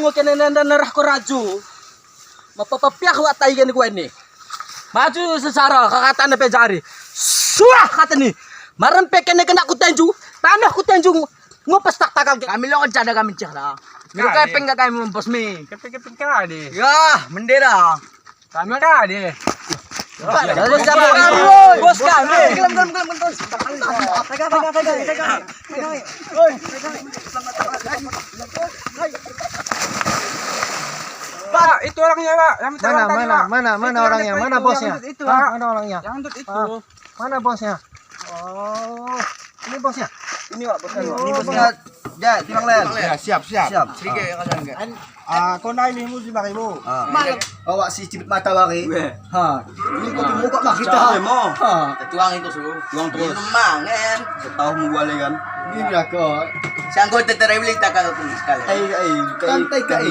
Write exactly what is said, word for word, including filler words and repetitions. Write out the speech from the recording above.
Keunan dan narah ko raju. Meupapapiah wak tai keunan kuat ni. Maju seusara ka kata neupé jari. Suah kata ni. Marem pé keunan keunan kutenju. Tanoh kutenju. Ngupes tak takal. Kami lo kerja dah kami cah dah. Kami lo kepeng kat kami bos mi. Kepeng-kepeng ka deh. Yah, bendera. Kami ka deh. Bos kami. Bos kami. Pegang, pegang, pegang, pegang. Pegang, pegang, pegang, pegang. Pak, itu orangnya, Pak. Yang minta Mana, tadi, mana, Pak. Mana, mana Itu yang orangnya? Mana itu, bosnya? Yang itu, Pak. Mana orangnya? Yang itu. Ah, mana bosnya? Oh, ini bosnya. Ini, Pak, bosnya. Ini bosnya. Ya, timbang lain. Ya, siap, siap. Siap. Sedikit yang kalian enggak. Ah, kau naik lima puluh lima ribu. Ah. Awak si cipit mata bari. Weh. Ha. Ini kau tunggu kok mah kita. Cak memang. Ha. Tuang itu suruh. Tuang terus. Memang kan. Tahu mau boleh kan. Ini belakang. Sangkut teterai beli tak kalau pun sekali. Ai, ai, Santai, kai.